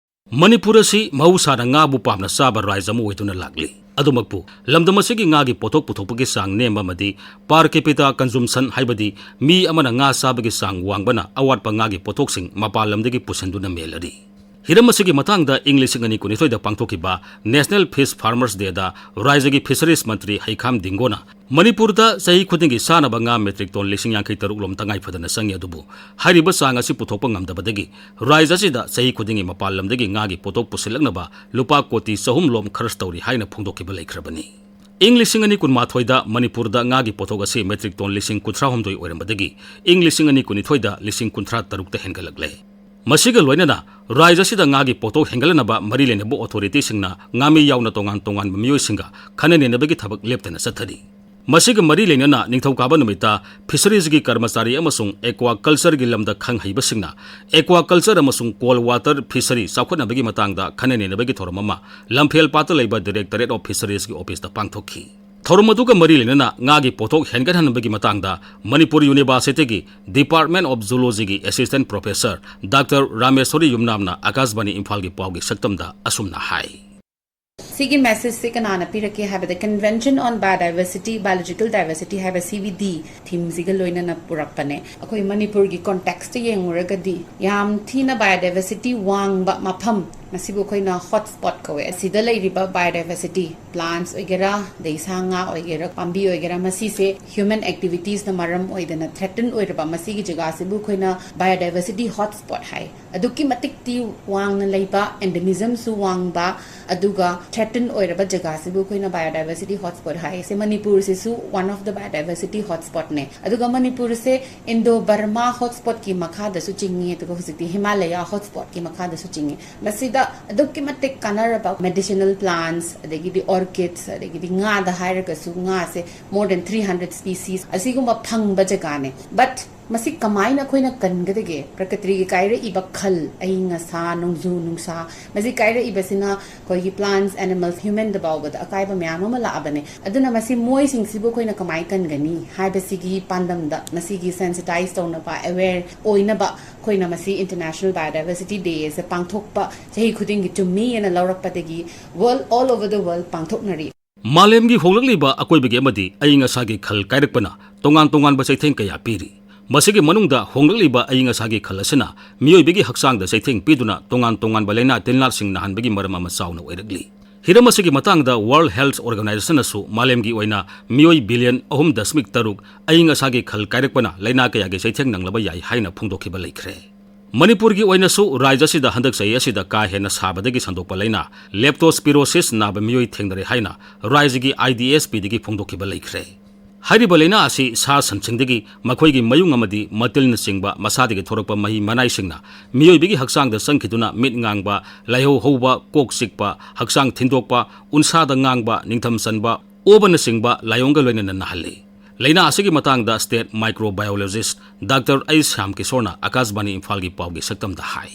ꯃꯅꯤꯄꯨꯔ ꯑꯁꯤ ꯃꯍꯧꯁꯥꯅ ꯉꯥꯕꯨ ꯄꯥꯝꯅ ꯆꯥꯕ ꯔꯥꯏꯖ ꯑꯃ ꯑꯣꯏꯗꯨꯅ ꯂꯥꯛꯂꯤ꯫ ꯑꯗꯨꯃꯛꯄꯨ, ꯂꯝꯗꯝ ꯑꯁꯤꯒꯤ ꯉꯥꯒꯤ ꯄꯣꯠꯊꯣꯛ ꯄꯨꯊꯣꯛꯄꯒꯤ ꯆꯥꯡ ꯅꯦꯝꯕ ꯑꯃꯗꯤ per capita consumption, ꯍꯥꯏꯕꯗꯤ ꯃꯤ ꯑꯃꯅ ꯉꯥ ꯆꯥꯕꯒꯤ ꯆꯥꯡ ꯋꯥꯡꯕꯅ ꯑꯋꯥꯠꯄ ꯉꯥꯒꯤ ꯄꯣꯠꯊꯣꯛꯁꯤꯡ ꯃꯄꯥꯟ ꯂꯝꯗꯒꯤ ꯄꯨꯁꯤꯟꯗꯨꯅ ꯃꯦꯜꯂꯔꯤ꯫ ꯍꯤꯔꯝ ꯑꯁꯤꯒꯤ ꯃꯇꯥꯡꯗ ꯏꯪ ꯂꯤꯁꯤꯡ ꯑꯅꯤ ꯀꯨꯟꯅꯤꯊꯣꯏꯗ ꯄꯥꯡꯊꯣꯛꯈꯤꯕ National Fish Farmers Dayꯗ ꯔꯥꯏꯖꯒꯤ Fisheries ꯃꯟꯇ꯭ꯔꯤ ꯍꯩꯈꯥꯝ ꯗꯤꯡꯒꯣꯅ ꯃꯅꯤꯄꯨꯔꯗ ꯆꯍꯤ ꯈꯨꯗꯤꯡꯒꯤ ꯆꯥꯅꯕ ꯉꯥ metric ton ꯂꯤꯁꯤꯡ ꯌꯥꯡꯈꯩ ꯇꯔꯨꯛ ꯂꯣꯝ ꯇꯉꯥꯏ ꯐꯗꯅ ꯆꯪꯏ, ꯑꯗꯨꯕꯨ ꯍꯥꯏꯔꯤꯕ ꯆꯥꯡ ꯑꯁꯤ ꯄꯨꯊꯣꯛꯄ ꯉꯝꯗꯕꯗꯒꯤ ꯔꯥꯏꯖ ꯑꯁꯤꯗ ꯆꯍꯤ ꯈꯨꯗꯤꯡꯒꯤ ꯃꯄꯥꯟ ꯂꯝꯗꯒꯤ ꯉꯥꯒꯤ ꯄꯣꯠꯊꯣꯛ ꯄꯨꯁꯤꯜꯂꯛꯅꯕ ꯂꯨꯄꯥ ꯀꯣꯇꯤ ꯆꯍꯨꯝ ꯂꯣꯝ ꯈꯔꯆ ꯇꯧꯔꯤ ꯍꯥꯏꯅ ꯐꯣꯡꯗꯣꯛꯈꯤꯕ ꯂꯩꯈ꯭ꯔꯕꯅꯤ꯫ ꯏꯪ ꯂꯤꯁꯤꯡ ꯑꯅꯤ ꯀꯨꯟꯃꯥꯊꯣꯏꯗ ꯃꯅꯤꯄꯨꯔꯗ ꯉꯥꯒꯤ ꯄꯣꯠꯊꯣꯛ ꯑꯁꯤ metric ton ꯂꯤꯁꯤꯡ ꯀꯨꯟꯊ꯭ꯔꯥꯍꯨꯝꯗꯣꯏ ꯑꯣꯏꯔꯝꯕꯗꯒꯤ ꯏꯪ ꯂꯤꯁꯤꯡ ꯑꯅꯤ ꯀꯨꯟꯅꯤꯊꯣꯏꯗ ꯂꯤꯁꯤꯡ ꯀꯨꯟꯊ꯭ꯔꯥ ꯇꯔꯨꯛꯇ ꯍꯦꯟꯒꯠꯂꯛꯂꯦ꯫ ꯃꯁꯤꯒ ꯂꯣꯏꯅꯅ ꯔꯥꯏꯖ ꯑꯁꯤꯗ ꯉꯥꯒꯤ ꯄꯣꯠꯊꯣꯛ ꯍꯦꯟꯒꯠꯂꯅꯕ ꯃꯔꯤ ꯂꯩꯅꯕ authorityꯁꯤꯡꯅ ꯉꯥꯃꯤ ꯌꯥꯎꯅ ꯇꯣꯉꯥꯟ ꯇꯣꯉꯥꯟꯕ ꯃꯤꯑꯣꯏꯁꯤꯡꯒ ꯈꯟꯅ ꯅꯩꯅꯕꯒꯤ ꯊꯕꯛ ꯂꯦꯞꯇꯅ ꯆꯠꯊꯔꯤ꯫ ꯃꯁꯤꯒ ꯃꯔꯤ ꯂꯩꯅꯅ ꯅꯤꯡꯊꯧꯀꯥꯕ ꯅꯨꯃꯤꯠꯇ Fisheries ꯀꯤ ꯀꯔꯃꯆꯥꯔꯤ ꯑꯃꯁꯨꯡ aquaculture ꯒꯤ ꯂꯝꯗ ꯈꯪ ꯍꯩꯕꯁꯤꯡꯅ aquaculture ꯑꯃꯁꯨꯡ cold water fishery ꯆꯥꯎꯈꯠꯅꯕꯒꯤ ꯃꯇꯥꯡꯗ ꯈꯟꯅ ꯅꯩꯅꯕꯒꯤ ꯊꯧꯔꯝ ꯑꯃ ꯂꯝꯐꯦꯜ ꯄꯥꯠꯇ ꯂꯩꯕ Directorate of Fisheries ꯀꯤ office ꯇ ꯄꯥꯡꯊꯣꯛꯈꯤ꯫ ꯊꯧꯔꯝ ꯑꯗꯨꯒ ꯃꯔꯤ ꯂꯩꯅꯅ ꯉꯥꯒꯤ ꯄꯣꯠꯊꯣꯛ ꯍꯦꯟꯒꯠꯍꯟꯕꯒꯤ ꯃꯇꯥꯡꯗ ꯃꯅꯤꯄꯨꯔ University ꯒꯤ Department of Zoology ꯒꯤ Assistant Professor Doctor ꯔꯥꯃꯦꯁ꯭ꯋꯔꯤ ꯌꯨꯝꯅꯥꯝꯅ ꯑꯀꯥꯁꯕꯥꯅꯤ ꯏꯝꯐꯥꯜꯒꯤ ꯄꯥꯎꯒꯤ ꯁꯛꯇꯝꯗ ꯑꯁꯨꯝꯅ ꯍꯥꯏ꯫ ꯁꯤꯒꯤ message ꯁꯦ ꯀꯅꯥꯅ ꯄꯤꯔꯛꯀꯦ ꯍꯥꯏꯕꯗ, Convention on Biodiversity, Biological Diversity ꯍꯥꯏꯕ C B D theme ꯁꯤꯒ ꯂꯣꯏꯅꯅ ꯄꯨꯔꯛꯄꯅꯦ꯫ ꯑꯩꯈꯣꯏ ꯃꯅꯤꯄꯨꯔꯒꯤ context ꯇ ꯌꯦꯡꯉꯨꯔꯒꯗꯤ, ꯌꯥꯝ ꯊꯤꯅ biodiversity ꯋꯥꯡꯕ ꯃꯐꯝ ꯃꯁꯤꯕꯨ ꯑꯩꯈꯣꯏꯅ ꯍꯣꯠ ꯁ꯭ꯄꯣꯠ ꯀꯧꯋꯦ꯫ ꯑꯁꯤꯗ ꯂꯩꯔꯤꯕ ꯕꯥꯏꯑꯣꯗꯥꯏꯚꯔꯁꯤꯇꯤ, ꯄ꯭ꯂꯥꯟꯠꯁ ꯑꯣꯏꯒꯦꯔꯥ, ꯑꯗꯩ ꯁꯥ ꯉꯥ ꯑꯣꯏꯒꯦꯔꯥ, ꯄꯥꯝꯕꯤ ꯑꯣꯏꯒꯦꯔꯥ, ꯃꯁꯤꯁꯦ ꯍ꯭ꯌꯨꯃꯦꯟ ꯑꯦꯛꯇꯤꯚꯤꯇꯤꯁꯅ ꯃꯔꯝ ꯑꯣꯏꯗꯅ ꯊ꯭ꯔꯦꯇꯟ ꯑꯣꯏꯔꯕ ꯃꯁꯤꯒꯤ ꯖꯒꯥꯁꯤꯕꯨ ꯑꯩꯈꯣꯏꯅ ꯕꯥꯏꯑꯣꯗꯥꯏꯚꯔꯁꯤꯇꯤ ꯍꯣꯠ ꯁ꯭ꯄꯣꯠ ꯍꯥꯏ꯫ ꯑꯗꯨꯛꯀꯤ ꯃꯇꯤꯛꯇꯤ ꯋꯥꯡꯅ ꯂꯩꯕ, ꯑꯦꯟꯗꯦꯃꯤꯖꯝꯁꯨ ꯋꯥꯡꯕ, ꯑꯗꯨꯒ ꯊ꯭ꯔꯦꯇꯟ ꯑꯣꯏꯔꯕ ꯖꯒꯥꯁꯤꯕꯨ ꯑꯩꯈꯣꯏꯅ ꯕꯥꯏꯑꯣꯗꯥꯏꯚꯔꯁꯤꯇꯤ ꯍꯣꯠ ꯁ꯭ꯄꯣꯠ ꯍꯥꯏ꯫ ꯁꯦ ꯃꯅꯤꯄꯨꯔꯁꯤꯁꯨ one of the biodiversity hot ꯁ꯭ꯄꯣꯠꯅꯦ꯫ ꯑꯗꯨꯒ ꯃꯅꯤꯄꯨꯔꯁꯦ ꯏꯟꯗꯣ ꯕꯔꯃꯥ ꯍꯣꯠ ꯁ꯭ꯄꯣꯠꯀꯤ ꯃꯈꯥꯗꯁꯨ ꯆꯤꯡꯉꯤ, ꯑꯗꯨꯒ ꯍꯧꯖꯤꯛꯇꯤ ꯍꯤꯃꯥꯂꯌꯥ ꯍꯣꯠ ꯁ꯭ꯄꯣꯠꯀꯤ ꯃꯈꯥꯗꯁꯨ ꯆꯤꯡꯉꯤ꯫ ꯃꯁꯤꯗ ꯑꯗꯨꯛꯀꯤ ꯃꯇꯤꯛ ꯀꯥꯟꯅꯔꯕ ꯃꯦꯗꯤꯁꯤꯅꯦꯜ ꯄ꯭ꯂꯥꯟꯠꯁ, ꯑꯗꯒꯤꯗꯤ ꯑꯣꯔꯀꯤꯗꯁ, ꯑꯗꯒꯤꯗꯤ ꯉꯥꯗ ꯍꯥꯏꯔꯒꯁꯨ ꯉꯥꯁꯦ more than three hundred species ꯑꯁꯤꯒꯨꯝꯕ ꯐꯪꯕ ꯖꯒꯥꯅꯦ꯫ But ꯃꯁꯤ ꯀꯃꯥꯏꯅ ꯑꯩꯈꯣꯏꯅ ꯀꯟꯒꯗꯒꯦ? ꯄ꯭ꯔꯀ꯭ꯔꯤꯇꯤꯒꯤ ꯀꯥꯏꯔꯛꯏꯕ ꯈꯜ, ꯑꯏꯪ ꯑꯁꯥ, ꯅꯣꯡꯖꯨ ꯅꯨꯡꯁꯥ, ꯃꯁꯤ ꯀꯥꯏꯔꯛꯏꯕꯁꯤꯅ ꯑꯩꯈꯣꯏꯒꯤ ꯄ꯭ꯂꯥꯟꯠꯁ, ꯑꯦꯅꯤꯃꯦꯜꯁ, ꯍ꯭ꯌꯨꯃꯦꯟꯗ ꯐꯥꯎꯕꯗ ꯑꯀꯥꯏꯕ ꯃꯌꯥꯝ ꯑꯃ ꯂꯥꯛꯑꯕꯅꯦ꯫ ꯑꯗꯨꯅ ꯃꯁꯤ ꯃꯣꯏꯁꯤꯡꯁꯤꯕꯨ ꯑꯩꯈꯣꯏꯅ ꯀꯃꯥꯏꯅ ꯀꯟꯒꯅꯤ ꯍꯥꯏꯕꯁꯤꯒꯤ ꯄꯥꯟꯗꯝꯗ ꯃꯁꯤꯒꯤ ꯁꯦꯟꯁꯤꯇꯥꯏꯁ ꯇꯧꯅꯕ, ꯑꯦꯋꯦꯌꯔ ꯑꯣꯏꯅꯕ ꯑꯩꯈꯣꯏꯅ ꯃꯁꯤ ꯏꯟꯇꯔꯅꯦꯁꯅꯦꯜ ꯕꯥꯏꯑꯣꯗꯥꯏꯚꯔꯁꯤꯇꯤ ꯗꯦꯁꯦ ꯄꯥꯡꯊꯣꯛꯄ ꯆꯍꯤ ꯈꯨꯗꯤꯡꯒꯤ ꯆꯨꯝꯃꯤ ꯍꯥꯏꯅ ꯂꯧꯔꯛꯄꯗꯒꯤ world, all over the world ꯄꯥꯡꯊꯣꯛꯅꯔꯤ꯫ ꯃꯥꯂꯦꯝꯒꯤ ꯍꯣꯡꯂꯛꯂꯤꯕ ꯑꯀꯣꯏꯕꯒꯤ ꯑꯃꯗꯤ ꯑꯏꯪ ꯑꯁꯥꯒꯤ ꯈꯜ ꯀꯥꯏꯔꯛꯄꯅ ꯇꯣꯉꯥꯟ ꯇꯣꯉꯥꯟꯕ ꯆꯩꯊꯦꯡ ꯀꯌꯥ ꯄꯤꯔꯤ꯫ ꯃꯁꯤꯒꯤ ꯃꯅꯨꯡꯗ ꯍꯣꯡꯂꯛꯂꯤꯕ ꯑꯏꯪ ꯑꯁꯥꯒꯤ ꯈꯜ ꯑꯁꯤꯅ ꯃꯤꯑꯣꯏꯕꯒꯤ ꯍꯛꯆꯥꯡꯗ ꯆꯩꯊꯦꯡ ꯄꯤꯗꯨꯅ ꯇꯣꯉꯥꯟ ꯇꯣꯉꯥꯟꯕ ꯂꯥꯏꯅꯥ ꯇꯤꯟꯅꯥꯁꯤꯡ ꯅꯥꯍꯟꯕꯒꯤ ꯃꯔꯝ ꯑꯃ ꯆꯥꯎꯅ ꯑꯣꯏꯔꯛꯂꯤ꯫ ꯍꯤꯔꯝ ꯑꯁꯤꯒꯤ ꯃꯇꯥꯡꯗ World Health Organizationꯅꯁꯨ ꯃꯥꯂꯦꯝꯒꯤ ꯑꯣꯏꯅ ꯃꯤꯑꯣꯏ ꯕꯤꯂꯤꯌꯟ ꯑꯍꯨꯝ ꯗꯁꯃꯤꯛ ꯇꯔꯨꯛ ꯑꯏꯪ ꯑꯁꯥꯒꯤ ꯈꯜ ꯀꯥꯏꯔꯛꯄꯅ ꯂꯥꯏꯅꯥ ꯀꯌꯥꯒꯤ ꯆꯩꯊꯦꯡ ꯅꯪꯂꯕ ꯌꯥꯏ ꯍꯥꯏꯅ ꯐꯣꯡꯗꯣꯛꯈꯤꯕ ꯂꯩꯈ꯭ꯔꯦ꯫ ꯃꯅꯤꯄꯨꯔꯒꯤ ꯑꯣꯏꯅꯁꯨ ꯔꯥꯖ꯭ꯌ ꯑꯁꯤꯗ ꯍꯟꯗꯛ ꯆꯍꯤ ꯑꯁꯤꯗ ꯀꯥ ꯍꯦꯟꯅ ꯁꯥꯕꯗꯒꯤ ꯁꯟꯗꯣꯛꯄ ꯂꯥꯏꯅꯥ ꯂꯦꯞꯇꯣꯁꯄꯤꯔꯣꯁꯤꯁ ꯅꯥꯕ ꯃꯤꯑꯣꯏ ꯊꯦꯡꯅꯔꯦ ꯍꯥꯏꯅ ꯔꯥꯖ꯭ꯌꯒꯤ ꯑꯥꯏ ꯗꯤ ꯑꯦꯁ ꯄꯤꯗꯒꯤ ꯐꯣꯡꯗꯣꯛꯈꯤꯕ ꯂꯩꯈ꯭ꯔꯦ꯫ ꯍꯥꯏꯔꯤꯕ ꯂꯥꯏꯅꯥ ꯑꯁꯤ ꯁꯥ ꯁꯟꯁꯤꯡꯗꯒꯤ ꯃꯈꯣꯏꯒꯤ ꯃꯌꯨꯡ ꯑꯃꯗꯤ ꯃꯇꯤꯜꯅꯆꯤꯡꯕ ꯃꯁꯥꯗꯒꯤ ꯊꯣꯔꯛꯄ ꯃꯍꯤ ꯃꯅꯥꯏꯁꯤꯡꯅ ꯃꯤꯑꯣꯏꯕꯒꯤ ꯍꯛꯆꯥꯡꯗ ꯆꯪꯈꯤꯗꯨꯅ ꯃꯤꯠ ꯉꯥꯡꯕ, ꯂꯥꯏꯍꯧ ꯍꯧꯕ, ꯀꯣꯛ ꯆꯤꯛꯄ, ꯍꯛꯆꯥꯡ ꯊꯤꯟꯗꯣꯛꯄ, ꯎꯟꯁꯥꯗ ꯉꯥꯡꯕ, ꯅꯤꯡꯊꯝ ꯆꯟꯕ, ꯑꯣꯕꯅꯆꯤꯡꯕ ꯂꯥꯏꯑꯣꯡꯒ ꯂꯣꯏꯅꯅ ꯅꯥꯍꯜꯂꯤ꯫ ꯂꯥꯏꯅꯥ ꯑꯁꯤꯒꯤ ꯃꯇꯥꯡꯗ ꯁ꯭ꯇꯦꯠ ꯃꯥꯏꯀ꯭ꯔꯣꯕꯥꯏꯑꯣꯂꯣꯖꯤꯁ꯭ꯠ ꯗꯥꯛꯇꯔ ꯑꯩꯆ ꯁ꯭ꯌꯥꯝ ꯀꯤꯁꯣꯔꯅ ꯑꯥꯀꯥꯁꯕꯥꯅꯤ ꯏꯝꯐꯥꯜꯒꯤ ꯄꯥꯎꯒꯤ ꯁꯛꯇꯝꯗ ꯍꯥꯏ꯫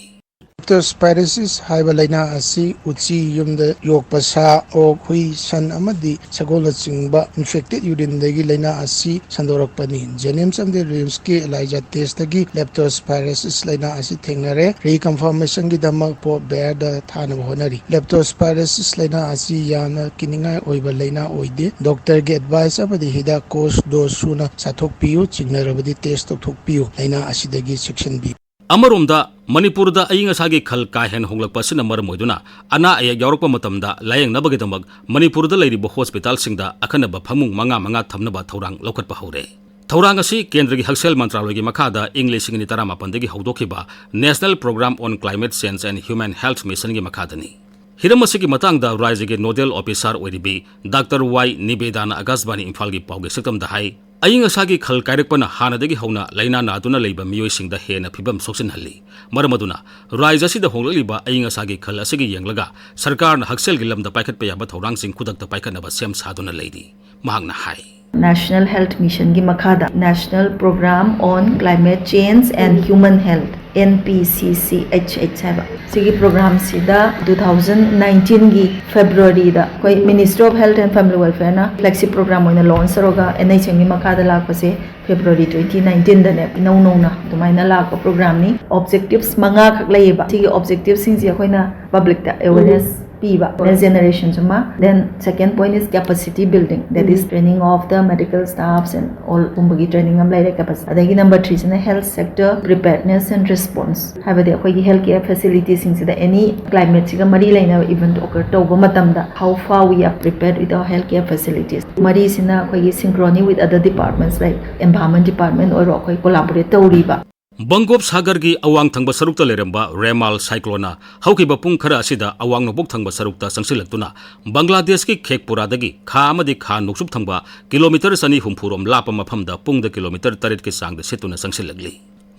ꯂꯦꯞꯇꯣꯁꯄꯥꯏꯔꯣꯁꯤꯁ ꯍꯥꯏꯕ ꯂꯥꯏꯅꯥ ꯑꯁꯤ ꯎꯆꯤ, ꯌꯨꯝꯗ ꯌꯣꯛꯄ ꯁꯥ, ꯑꯣꯛ, ꯍꯨꯏ, ꯁꯟ ꯑꯃꯗꯤ ꯁꯒꯣꯜꯅꯆꯤꯡꯕ ꯏꯟꯐꯦꯛꯇꯦꯗ ꯌꯨꯔꯤꯟꯗꯒꯤ ꯂꯥꯏꯅꯥ ꯑꯁꯤ ꯁꯟꯗꯣꯔꯛꯄꯅꯤ꯫ ꯖꯦꯅꯤꯝꯁ ꯑꯃꯗꯤ ꯔꯤꯝꯁꯀꯤ ꯑꯦꯂꯥꯏꯖꯥ ꯇꯦꯁꯇꯒꯤ ꯂꯦꯞꯇꯣꯁꯄꯥꯏꯔꯣꯁꯤꯁ ꯂꯥꯏꯅꯥ ꯑꯁꯤ ꯊꯦꯡꯅꯔꯦ꯫ ꯔꯤꯀꯟꯐꯥꯔꯃꯦꯁꯟꯒꯤꯗꯃꯛ ꯄꯣꯞ ꯕꯦꯌꯔꯗ ꯊꯥꯅꯕ ꯍꯣꯠꯅꯔꯤ꯫ ꯂꯦꯞꯇꯣꯁꯄꯥꯏꯔꯣꯁꯤꯁ ꯂꯥꯏꯅꯥ ꯑꯁꯤ ꯌꯥꯝꯅ ꯀꯤꯅꯤꯡꯉꯥꯏ ꯑꯣꯏꯕ ꯂꯥꯏꯅꯥ ꯑꯣꯏꯗꯦ꯫ ꯗꯣꯛꯇꯔꯒꯤ ꯑꯦꯗꯚꯥꯏꯁ ꯑꯃꯗꯤ ꯍꯤꯗꯥꯛ ꯀꯣꯔꯁ ꯗꯣꯁ ꯁꯨꯅ ꯆꯥꯊꯣꯛꯄꯤꯌꯨ꯫ ꯆꯤꯡꯅꯔꯕꯗꯤ ꯇꯦꯁ ꯇꯧꯊꯣꯛꯄꯤꯌꯨ꯫ ꯂꯥꯏꯅꯥ ꯑꯁꯤꯗꯒꯤ ꯆꯦꯛꯁꯤꯟꯕꯤꯌꯨ꯫ ꯑꯃꯔꯣꯝꯗ ꯃꯅꯤꯄꯨꯔꯗ ꯑꯏꯪ ꯑꯁꯥꯒꯤ ꯈꯜ ꯀꯥ ꯍꯦꯟꯅ ꯍꯣꯡꯂꯛꯄ ꯑꯁꯤꯅ ꯃꯔꯝ ꯑꯣꯏꯗꯨꯅ ꯑꯅꯥ ꯑꯌꯦꯛ ꯌꯥꯎꯔꯛꯄ ꯃꯇꯝꯗ ꯂꯥꯌꯦꯡꯅꯕꯒꯤꯗꯃꯛ ꯃꯅꯤꯄꯨꯔꯗ ꯂꯩꯔꯤꯕ ꯍꯣꯁꯄꯤꯇꯥꯜꯁꯤꯡꯗ ꯑꯈꯟꯅꯕ ꯐꯃꯨꯡ ꯃꯉꯥ ꯃꯉꯥ ꯊꯝꯅꯕ ꯊꯧꯔꯥꯡ ꯂꯧꯈꯠꯄ ꯍꯧꯔꯦ꯫ ꯊꯧꯔꯥꯡ ꯑꯁꯤ ꯀꯦꯟꯗ꯭ꯔꯒꯤ ꯍꯛꯁꯦꯜ ꯃꯟꯇ꯭ꯔꯥꯂꯣꯏꯒꯤ ꯃꯈꯥꯗ ꯏꯪ ꯂꯤꯁꯤꯡ ꯑꯅꯤ ꯇꯔꯥꯃꯥꯄꯟꯗꯒꯤ ꯍꯧꯗꯣꯛꯈꯤꯕ National Program on Climate Change and Human Health Missionꯒꯤ ꯃꯈꯥꯗꯅꯤ꯫ ꯍꯤꯔꯝ ꯑꯁꯤꯒꯤ ꯃꯇꯥꯡꯗ ꯔꯥꯏꯖ꯭ꯌꯒꯤ ꯅꯣꯗꯦꯜ ꯑꯣꯐꯤꯁꯥꯔ ꯑꯣꯏꯔꯤꯕꯤ ꯗꯥꯛꯇꯔ ꯋꯥꯏ ꯅꯤꯕꯦꯗꯥꯅ ꯑꯥꯀꯥꯁꯕꯥꯅꯤ ꯏꯝꯐꯥꯜꯒꯤ ꯄꯥꯎꯒꯤ ꯁꯛꯇꯝꯗ ꯍꯥꯏ, ꯑꯏꯪ ꯑꯁꯥꯒꯤ ꯈꯜ ꯀꯥꯏꯔꯛꯄꯅ ꯍꯥꯟꯅꯗꯒꯤ ꯍꯧꯅ ꯂꯥꯏꯅꯥ ꯅꯥꯗꯨꯅ ꯂꯩꯕ ꯃꯤꯑꯣꯏꯁꯤꯡꯗ ꯍꯦꯟꯅ ꯐꯤꯕꯝ ꯁꯣꯛꯆꯤꯟꯍꯜꯂꯤ꯫ ꯃꯔꯝ ꯑꯗꯨꯅ ꯔꯥꯏꯖ꯭ꯌ ꯑꯁꯤꯗ ꯍꯣꯡꯂꯛꯂꯤꯕ ꯑꯏꯪ ꯑꯁꯥꯒꯤ ꯈꯜ ꯑꯁꯤꯒꯤ ꯌꯦꯡꯂꯒ ꯁꯔꯀꯥꯔꯅ ꯍꯛꯁꯦꯜꯒꯤ ꯂꯝꯗ ꯄꯥꯏꯈꯠꯄ ꯌꯥꯕ ꯊꯧꯔꯥꯡꯁꯤꯡ ꯈꯨꯗꯛꯇ ꯄꯥꯏꯈꯠꯅꯕ ꯁꯦꯝ ꯁꯥꯗꯨꯅ ꯂꯩꯔꯤ꯫ ꯃꯍꯥꯛꯅ ꯍꯥꯏ꯫ National Health Missionꯒꯤ ꯃꯈꯥꯗ National Program on Climate Change and Human Health, N P C C H H ꯍꯥꯏꯕ ꯁꯤꯒꯤ programꯁꯤꯗ two thousand nineteenꯒꯤ Februaryꯗ ꯑꯩꯈꯣꯏ Ministry of Health and Family Welfareꯅ flagship program ꯑꯣꯏꯅ launch ꯇꯧꯔꯒ N H Mꯒꯤ ꯃꯈꯥꯗ ꯂꯥꯛꯄꯁꯦ February twenty nineteenꯗꯅꯦ ꯏꯅꯧ ꯅꯧꯅ ꯑꯗꯨꯃꯥꯏꯅ ꯂꯥꯛꯄ programꯅꯤ꯫ Objectives ꯃꯉꯥꯈꯛ ꯂꯩꯌꯦꯕ꯫ ꯁꯤꯒꯤ objectiveꯁꯤꯡꯁꯦ ꯑꯩꯈꯣꯏꯅ publicꯇ awareness ꯄꯤꯕ next generationꯁꯨ ꯑꯃ, then second point is capacity building, that is training of the medical staffs and all ꯒꯨꯝꯕꯒꯤ training ꯑꯃ ꯂꯩꯔꯦ, capacity. ꯑꯗꯒꯤ number threeꯁꯤꯅ health sector preparedness and response, ꯍꯥꯏꯕꯗꯤ ꯑꯩꯈꯣꯏꯒꯤ health care facilitiesꯁꯤꯡꯁꯤꯗ any climateꯁꯤꯒ ꯃꯔꯤ ꯂꯩꯅꯕ event occur ꯇꯧꯕ ꯃꯇꯝꯗ how far we are prepared with our health care facilities. ꯃꯔꯤꯁꯤꯅ ꯑꯩꯈꯣꯏꯒꯤ synchrony with other departments like environment department ꯑꯣꯏꯔꯣ, ꯑꯩꯈꯣꯏ collaborate ꯇꯧꯔꯤꯕ꯫ ꯕꯪꯒꯣꯞ ꯁꯥꯒꯔꯒꯤ ꯑꯋꯥꯡ ꯊꯪꯕ ꯁꯔꯨꯛꯇ ꯂꯩꯔꯝꯕ ꯔꯦꯃꯥꯜ cycloneꯅ ꯍꯧꯈꯤꯕ ꯄꯨꯡ ꯈꯔ ꯑꯁꯤꯗ ꯑꯋꯥꯡ ꯅꯣꯡꯄꯣꯛ ꯊꯪꯕ ꯁꯔꯨꯛꯇ ꯆꯪꯁꯤꯜꯂꯛꯇꯨꯅ ꯕꯪꯒ꯭ꯂꯥꯗꯦꯁꯀꯤ ꯈꯦꯛꯄꯨꯔꯥꯗꯒꯤ ꯈꯥ ꯑꯃꯗꯤ ꯈꯥ ꯅꯣꯡꯆꯨꯞ ꯊꯪꯕ kilometre ꯆꯅꯤ ꯍꯨꯝꯐꯨ ꯔꯣꯝ ꯂꯥꯞꯄ ꯃꯐꯝꯗ ꯄꯨꯡꯗ kilometre ꯇꯔꯦꯠꯀꯤ ꯆꯥꯡꯗ ꯁꯤꯠꯇꯨꯅ ꯆꯪꯁꯤꯜꯂꯛꯂꯤ꯫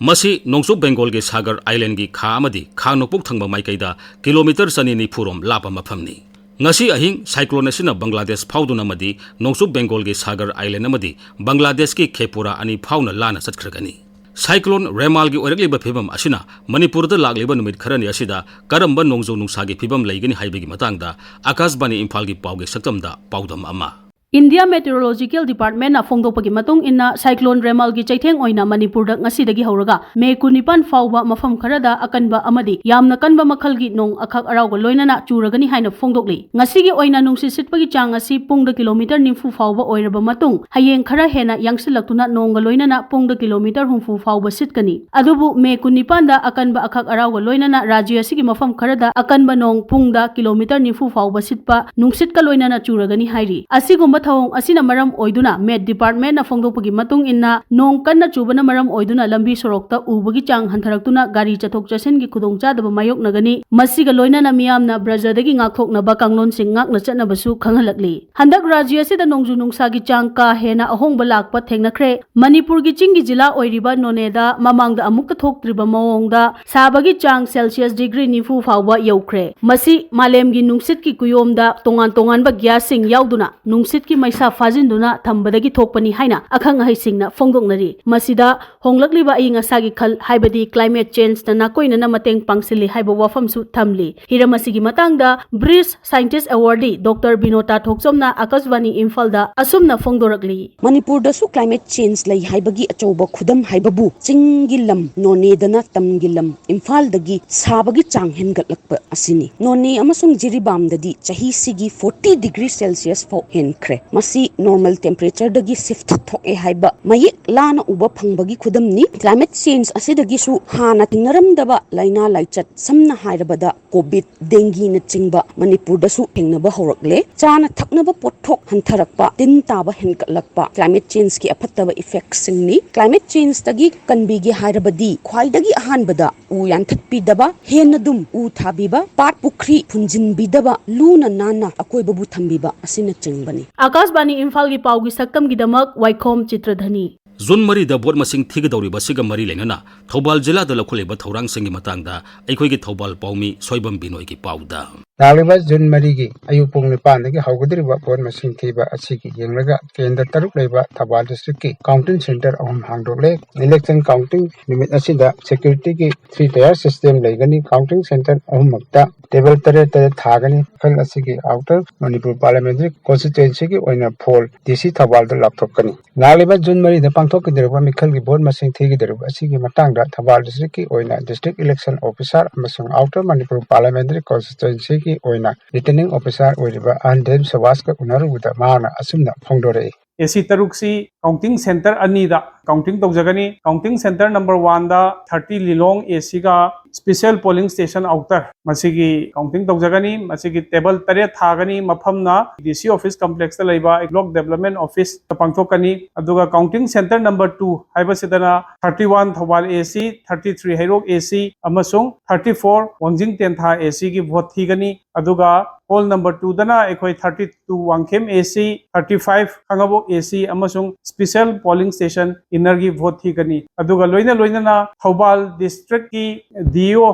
ꯃꯁꯤ ꯅꯣꯡꯆꯨꯞ ꯕꯦꯡꯒꯣꯜꯒꯤ ꯁꯥꯒꯔ islandꯒꯤ ꯈꯥ ꯑꯃꯗꯤ ꯈꯥ ꯅꯣꯡꯄꯣꯛ ꯊꯪꯕ ꯃꯥꯏꯀꯩꯗ kilometre ꯆꯅꯤ ꯅꯤꯐꯨ ꯔꯣꯝ ꯂꯥꯞꯄ ꯃꯐꯝꯅꯤ꯫ ꯉꯁꯤ ꯑꯍꯤꯡ cyclone ꯑꯁꯤꯅ ꯕꯪꯒ꯭ꯂꯥꯗꯦꯁ ꯐꯥꯎꯗꯨꯅ ꯑꯃꯗꯤ ꯅꯣꯡꯆꯨꯞ ꯕꯦꯡꯒꯣꯜꯒꯤ ꯁꯥꯒꯔ island ꯑꯃꯗꯤ ꯕꯪꯒ꯭ꯂꯥꯗꯦꯁꯀꯤ ꯈꯦꯄꯨꯔꯥ ꯑꯅꯤ ꯐꯥꯎꯅ ꯂꯥꯟꯅ ꯆꯠꯈ꯭ꯔꯒꯅꯤ꯫ Cyclone ꯔꯦꯃꯥꯜꯒꯤ ꯑꯣꯏꯔꯛꯂꯤꯕ ꯐꯤꯕꯝ ꯑꯁꯤꯅ ꯃꯅꯤꯄꯨꯔꯗ ꯂꯥꯛꯂꯤꯕ ꯅꯨꯃꯤꯠ ꯈꯔꯅꯤ ꯑꯁꯤꯗ ꯀꯔꯝꯕ ꯅꯣꯡꯖꯨ ꯅꯨꯡꯁꯥꯒꯤ ꯐꯤꯕꯝ ꯂꯩꯒꯅꯤ ꯍꯥꯏꯕꯒꯤ ꯃꯇꯥꯡꯗ ꯑꯀꯥꯁꯕꯥꯅꯤ ꯏꯝꯐꯥꯜꯒꯤ ꯄꯥꯎꯒꯤ ꯁꯛꯇꯝꯗ ꯄꯥꯎꯗꯝ ꯑꯃ꯫ India Meteorological Departmentꯅ ꯐꯣꯡꯗꯣꯛꯄꯒꯤ ꯃꯇꯨꯡ ꯏꯟꯅ, Cyclone Remalꯒꯤ ꯆꯩꯊꯦꯡ ꯑꯣꯏꯅ ꯃꯅꯤꯄꯨꯔꯗ ꯉꯁꯤꯗꯒꯤ ꯍꯧꯔꯒ ꯃꯦ ꯀꯨꯟꯅꯤꯄꯥꯟ ꯐꯥꯎꯕ ꯃꯐꯝ ꯈꯔꯗ ꯑꯀꯟꯕ ꯑꯃꯗꯤ ꯌꯥꯝꯅ ꯀꯟꯕ ꯃꯈꯜꯒꯤ ꯅꯣꯡ ꯑꯈꯛ ꯑꯔꯥꯎꯒ ꯂꯣꯏꯅꯅ ꯆꯨꯔꯒꯅꯤ ꯍꯥꯏꯅ ꯐꯣꯡꯗꯣꯛꯂꯤ꯫ ꯉꯁꯤꯒꯤ ꯑꯣꯏꯅ ꯅꯨꯡꯁꯤꯠ ꯁꯤꯠꯄꯒꯤ ꯆꯥꯡ ꯑꯁꯤ ꯄꯨꯡꯗ ꯀꯤꯂꯣꯃꯤꯇꯔ ꯅꯤꯐꯨ ꯐꯥꯎꯕ ꯑꯣꯏꯔꯕ ꯃꯇꯨꯡ, ꯍꯌꯦꯡ ꯈꯔ ꯍꯦꯟꯅ ꯌꯥꯡꯁꯤꯜꯂꯛꯇꯨꯅ ꯅꯣꯡꯒ ꯂꯣꯏꯅꯅ ꯄꯨꯡꯗ ꯀꯤꯂꯣꯃꯤꯇꯔ ꯍꯨꯝꯐꯨ ꯐꯥꯎꯕ ꯁꯤꯠꯀꯅꯤ꯫ ꯑꯗꯨꯕꯨ ꯃꯦ ꯀꯨꯟꯅꯤꯄꯥꯟꯗ ꯑꯀꯟꯕ ꯑꯈꯛ ꯑꯔꯥꯎꯒ ꯂꯣꯏꯅꯅ ꯔꯥꯖ꯭ꯌ ꯑꯁꯤꯒꯤ ꯃꯐꯝ ꯈꯔꯗ ꯑꯀꯟꯕ ꯅꯣꯡ ꯄꯨꯡꯗ ꯀꯤꯂꯣꯃꯤꯇꯔ ꯅꯤꯐꯨ ꯐꯥꯎꯕ ꯁꯤꯠꯄ ꯅꯨꯡꯁꯤꯠꯀ ꯂꯣꯏꯅꯅ ꯆꯨꯔꯒꯅꯤ ꯍꯥꯏꯔꯤ꯫ ꯑꯁꯤꯒꯨꯝꯕ ꯊꯧꯑꯣꯡ ꯑꯁꯤꯅ ꯃꯔꯝ ꯑꯣꯏꯗꯨꯅ, Met Departmentꯅ ꯐꯣꯡꯗꯣꯛꯄꯒꯤ ꯃꯇꯨꯡ ꯏꯟꯅ, ꯅꯣꯡ ꯀꯟꯅ ꯆꯨꯕꯅ ꯃꯔꯝ ꯑꯣꯏꯗꯨꯅ ꯂꯝꯕꯤ ꯁꯣꯔꯣꯛꯇ ꯎꯕꯒꯤ ꯆꯥꯡ ꯍꯟꯊꯔꯛꯇꯨꯅ ꯒꯥꯔꯤ ꯆꯠꯊꯣꯛ ꯆꯠꯁꯤꯟꯒꯤ ꯈꯨꯗꯣꯡꯆꯥꯗꯕ ꯃꯥꯌꯣꯛꯅꯒꯅꯤ꯫ ꯃꯁꯤꯒ ꯂꯣꯏꯅꯅ ꯃꯤꯌꯥꯝꯅ ꯕ꯭ꯔꯖꯗꯒꯤ ꯉꯥꯛꯊꯣꯛꯅꯕ ꯀꯥꯡꯂꯣꯟꯁꯤꯡ ꯉꯥꯛꯅ ꯆꯠꯅꯕꯁꯨ ꯈꯪꯍꯜꯂꯛꯂꯤ꯫ ꯍꯟꯗꯛ ꯔꯥꯖ꯭ꯌ ꯑꯁꯤꯗ ꯅꯣꯡꯖꯨ ꯅꯨꯡꯁꯥꯒꯤ ꯆꯥꯡ ꯀꯥ ꯍꯦꯟꯅ ꯑꯍꯣꯡꯕ ꯂꯥꯛꯄ ꯊꯦꯡꯅꯈ꯭ꯔꯦ꯫ ꯃꯅꯤꯄꯨꯔꯒꯤ ꯆꯤꯡꯒꯤ ꯖꯤꯂꯥ ꯑꯣꯏꯔꯤꯕ ꯅꯣꯅꯦꯗ ꯃꯃꯥꯡꯗ ꯑꯃꯨꯛꯇ ꯊꯣꯛꯇ꯭ꯔꯤꯕ ꯃꯑꯣꯡꯗ ꯁꯥꯕꯒꯤ ꯆꯥꯡ ꯁꯦꯜꯁꯤꯌꯁ ꯗꯤꯒ꯭ꯔꯤ ꯅꯤꯐꯨ ꯐꯥꯎꯕ ꯌꯧꯈ꯭ꯔꯦ꯫ ꯃꯁꯤ ꯃꯥꯂꯦꯝꯒꯤ ꯅꯨꯡꯁꯤꯠꯀꯤ ꯀꯨꯌꯣꯝꯗ ꯇꯣꯉꯥꯟ ꯇꯣꯉꯥꯟꯕ ꯒ꯭ꯌꯥꯁꯁꯤꯡ ꯌꯥꯎꯗꯨꯅ ꯅꯨꯡꯁꯤꯠꯀꯤ ꯃꯩꯁꯥ ꯐꯥꯖꯤꯟꯗꯨꯅ ꯊꯝꯕꯗꯒꯤ ꯊꯣꯛꯄꯅꯤ ꯍꯥꯏꯅ ꯑꯈꯪ ꯑꯍꯩꯁꯤꯡꯅ ꯐꯣꯡꯗꯣꯛꯅꯔꯤ꯫ ꯃꯁꯤꯗ ꯍꯣꯡꯂꯛꯂꯤꯕ ꯑꯏꯪ ꯑꯁꯥꯒꯤ ꯈꯜ, ꯍꯥꯏꯕꯗꯤ climate changeꯅ ꯅꯥꯀꯣꯏꯅꯅ ꯃꯇꯦꯡ ꯄꯥꯡꯁꯤꯜꯂꯤ ꯍꯥꯏꯕ ꯋꯥꯐꯝꯁꯨ ꯊꯝꯂꯤ꯫ ꯍꯤꯔꯝ ꯑꯁꯤꯒꯤ ꯃꯇꯥꯡꯗ ꯕ꯭ꯔꯤꯁ Scientist Awardee Doctor ꯕꯤꯅꯣꯇꯥ ꯊꯣꯛꯆꯣꯝꯅ ꯑꯥꯀꯥꯁꯕꯥꯅꯤ ꯏꯝꯐꯥꯜꯗ ꯑꯁꯨꯝꯅ ꯐꯣꯡꯗꯣꯔꯛꯂꯤ꯫ ꯃꯅꯤꯄꯨꯔꯗꯁꯨ climate change ꯂꯩ ꯍꯥꯏꯕꯒꯤ ꯑꯆꯧꯕ ꯈꯨꯗꯝ ꯍꯥꯏꯕꯕꯨ ꯆꯤꯡꯒꯤ ꯂꯝ ꯅꯣꯅꯦꯗꯅ ꯇꯝꯒꯤ ꯂꯝ ꯏꯝꯐꯥꯜꯗꯒꯤ ꯁꯥꯕꯒꯤ ꯆꯥꯡ ꯍꯦꯟꯒꯠꯂꯛꯄ ꯑꯁꯤꯅꯤ꯫ ꯅꯣꯅꯦ ꯑꯃꯁꯨꯡ ꯖꯤꯔꯤꯕꯥꯝꯗꯗꯤ ꯆꯍꯤꯁꯤꯒꯤ forty degree Celsius ꯐꯥꯎ ꯍꯦꯟꯈ꯭ꯔꯦ꯫ ꯃꯁꯤ normal temperatureꯗꯒꯤ shift ꯊꯣꯛꯑꯦ ꯍꯥꯏꯕ ꯃꯌꯦꯛ ꯂꯥꯅ ꯎꯕ ꯐꯪꯕꯒꯤ ꯈꯨꯗꯝꯅꯤ꯫ Climate change ꯑꯁꯤꯗꯒꯤꯁꯨ ꯍꯥꯟꯅ ꯊꯦꯡꯅꯔꯝꯗꯕ ꯂꯥꯏꯅꯥ ꯂꯥꯏꯆꯠ, ꯁꯝꯅ ꯍꯥꯏꯔꯕꯗ COVID, dengueꯅꯆꯤꯡꯕ ꯃꯅꯤꯄꯨꯔꯗꯁꯨ ꯊꯦꯡꯅꯕ ꯍꯧꯔꯛꯂꯦ꯫ ꯆꯥꯅ ꯊꯛꯅꯕ ꯄꯣꯠꯊꯣꯛ ꯍꯟꯊꯔꯛꯄ, ꯇꯤꯟ ꯇꯥꯕ ꯍꯦꯟꯒꯠꯂꯛꯄ climate changeꯀꯤ ꯑꯐꯠꯇꯕ effectꯁꯤꯡꯅꯤ꯫ Climate changeꯇꯒꯤ ꯀꯟꯕꯤꯒꯦ ꯍꯥꯏꯔꯕꯗꯤ ꯈ꯭ꯋꯥꯏꯗꯒꯤ ꯑꯍꯥꯟꯕꯗ ꯎ ꯌꯥꯟꯊꯠꯄꯤꯗꯕ, ꯍꯦꯟꯅꯗꯨꯝ ꯎ ꯊꯥꯕꯤꯕ, ꯄꯥꯠ ꯄꯨꯈ꯭ꯔꯤ ꯐꯨꯟꯖꯤꯟꯕꯤꯗꯕ, ꯂꯨꯅ ꯅꯥꯟꯅ ꯑꯀꯣꯏꯕꯕꯨ ꯊꯝꯕꯤꯕ ꯑꯁꯤꯅꯆꯤꯡꯕꯅꯤ꯫ ꯑꯥꯀꯥꯁꯕꯥꯅꯤ ꯏꯝꯐꯥꯜꯒꯤ ꯄꯥꯎꯒꯤ ꯁꯛꯇꯝꯒꯤꯗꯃꯛ ꯋꯥꯏꯈꯣꯝ ꯆꯤꯇ꯭ꯔꯙꯅꯤ꯫ ꯖꯨꯟ ꯃꯔꯤꯗ ꯚꯣꯠ ꯃꯁꯤꯡ ꯊꯤꯒꯗꯧꯔꯤꯕ ꯑꯁꯤꯒ ꯃꯔꯤ ꯂꯩꯅꯅ ꯊꯧꯕꯥꯜ ꯖꯤꯂꯥꯗ ꯂꯧꯈꯠꯂꯤꯕ ꯊꯧꯔꯥꯡꯁꯤꯡꯒꯤ ꯃꯇꯥꯡꯗ ꯑꯩꯈꯣꯏꯒꯤ ꯊꯧꯕꯥꯜ ꯄꯥꯎꯃꯤ ꯁꯣꯏꯕꯝ ꯕꯤꯅꯣꯏꯒꯤ ꯄꯥꯎꯗ꯫ ꯂꯥꯛꯂꯤꯕ ꯖꯨꯟ ꯃꯔꯤꯒꯤ ꯑꯌꯨꯛ ꯄꯨꯡ ꯅꯤꯄꯥꯟꯗꯒꯤ ꯍꯧꯒꯗꯧꯔꯤꯕ ꯚꯣꯠ ꯃꯁꯤꯡ ꯊꯤꯕ ꯑꯁꯤꯒꯤ ꯌꯦꯡꯂꯒ ꯀꯦꯟꯗ꯭ꯔ ꯇꯔꯨꯛ ꯂꯩꯕ ꯊꯧꯕꯥꯜ districtꯀꯤ counting centre ꯑꯍꯨꯝ ꯍꯥꯡꯗꯣꯛꯂꯦ꯫ Election counting ꯅꯨꯃꯤꯠ ꯑꯁꯤꯗ securityꯒꯤ three tier system ꯂꯩꯒꯅꯤ꯫ Counting centre ꯑꯍꯨꯝꯃꯛꯇ ꯇꯦꯕꯜ ꯇꯔꯦꯠ ꯇꯔꯦꯠ ꯊꯥꯒꯅꯤ꯫ ꯃꯤꯈꯜ ꯑꯁꯤꯒꯤ ꯑꯥꯎꯇꯔ ꯃꯅꯤꯄꯨꯔ ꯄꯥꯔꯂꯤꯌꯥꯃꯦꯟꯇꯔꯤ ꯀꯣꯟꯁꯇꯤꯇ꯭ꯋꯦꯟꯁꯤꯒꯤ ꯑꯣꯏꯅ ꯐꯣꯜ ꯗꯤ ꯁꯤ ꯊꯧꯕꯥꯜꯗ ꯂꯥꯎꯊꯣꯛꯀꯅꯤ꯫ ꯂꯥꯛꯂꯤꯕ ꯖꯨꯟ ꯃꯔꯤꯗ ꯄꯥꯡꯊꯣꯛꯀꯗꯧꯔꯤꯕ ꯃꯤꯈꯜꯒꯤ ꯚꯣꯠ ꯃꯁꯤꯡ ꯊꯤꯒꯗꯧꯔꯤꯕ ꯑꯁꯤꯒꯤ ꯃꯇꯥꯡꯗ ꯊꯧꯕꯥꯜ ꯗꯤꯁꯇ꯭ꯔꯤꯛꯀꯤ ꯑꯣꯏꯅ ꯗꯤꯁꯇ꯭ꯔꯤꯛ ꯏꯂꯦꯛꯁꯟ ꯑꯣꯐꯤꯁꯥꯔ ꯑꯃꯁꯨꯡ ꯑꯥꯎꯇꯔ ꯃꯅꯤꯄꯨꯔ ꯄꯥꯔꯂꯤꯌꯥꯃꯦꯟꯇꯔꯤ ꯀꯣꯟꯁꯇꯤꯇ꯭ꯋꯦꯟꯁꯤꯒꯤ ꯑꯣꯏꯅ ꯔꯤꯇꯔꯅꯤꯡ ꯑꯣꯐꯤꯁꯥꯔ ꯑꯣꯏꯔꯤꯕ ꯑꯍꯟ ꯗꯦꯝ ꯁꯨꯕꯥꯁꯀ ꯎꯅꯔꯨꯕꯗ ꯃꯍꯥꯛꯅ ꯑꯁꯨꯝꯅ ꯐꯣꯡꯗꯣꯔꯛꯏ꯫ ꯑꯦ ꯁꯤ ꯇꯔꯨꯛꯁꯤ ꯀꯥꯎꯟꯇꯤꯡ ꯁꯦꯟꯇꯔ ꯑꯅꯤꯗ ꯀꯥꯎꯟꯇꯤꯡ ꯇꯧꯖꯒꯅꯤ꯫ ꯀꯥꯎꯟꯇꯤꯡ ꯁꯦꯟꯇꯔ ꯅꯝꯕꯔ ꯋꯥꯟꯗ ꯊꯥꯔꯇꯤ ꯂꯤꯂꯣꯡ ꯑꯦ ꯁꯤꯒ ꯁ꯭ꯄꯦꯁꯦꯜ ꯄꯣꯂꯤꯡ ꯁ꯭ꯇꯦꯁꯟ ꯑꯥꯎꯇꯔ, ꯃꯁꯤꯒꯤ ꯀꯥꯎꯟꯇꯤꯡ ꯇꯧꯖꯒꯅꯤ꯫ ꯃꯁꯤꯒꯤ ꯇꯦꯕꯜ ꯇꯔꯦꯠ ꯊꯥꯒꯅꯤ꯫ ꯃꯐꯝꯅ ꯗꯤ ꯁꯤ ꯑꯣꯐꯤꯁ ꯀꯝꯄ꯭ꯂꯦꯛꯁꯇ ꯂꯩꯕ ꯕ꯭ꯂꯣꯛ ꯗꯦꯕꯂꯞꯃꯦꯟ ꯑꯣꯐꯤꯁꯇ ꯄꯥꯡꯊꯣꯛꯀꯅꯤ꯫ ꯑꯗꯨꯒ ꯀꯥꯎꯟꯇꯤꯡ ꯁꯦꯟꯇꯔ ꯅꯝꯕꯔ ꯇꯨ ꯍꯥꯏꯕꯁꯤꯗꯅ thirty one Thoubal A C, thirty three ꯍꯩꯔꯣꯛ ꯑꯦ ꯁꯤ ꯑꯃꯁꯨꯡ ꯊꯥꯔꯇꯤ ꯐꯣꯔ ꯋꯥꯡꯖꯤꯡ ꯇꯦꯟꯊꯥ ꯑꯦ ꯁꯤꯒꯤ ꯚꯣꯠ ꯊꯤꯒꯅꯤ꯫ ꯑꯗꯨꯒ ꯍꯣꯜ ꯅꯝꯕꯔ ꯇꯨꯗꯅ ꯑꯩꯈꯣꯏ ꯊꯥꯔꯇꯤ ꯇꯨ ꯋꯥꯡꯈꯦꯝ ꯑꯦ ꯁꯤ, ꯊꯥꯔꯇꯤ ꯐꯥꯏꯚ ꯈꯥꯡꯉꯕꯣꯛ ꯑꯦ ꯁꯤ ꯑꯃꯁꯨꯡ ꯁ꯭ꯄꯦꯁꯦꯜ ꯄꯣꯂꯤꯡ ꯁ꯭ꯇꯦꯁꯟ ꯏꯟꯅꯔꯒꯤ ꯚꯣꯠ ꯊꯤꯒꯅꯤ꯫ ꯑꯗꯨꯒ ꯂꯣꯏꯅ ꯂꯣꯏꯅꯅ ꯊꯧꯕꯥꯜ ꯗꯤꯁꯇ꯭ꯔꯤꯛꯀꯤ ꯗꯤ ꯑꯣ,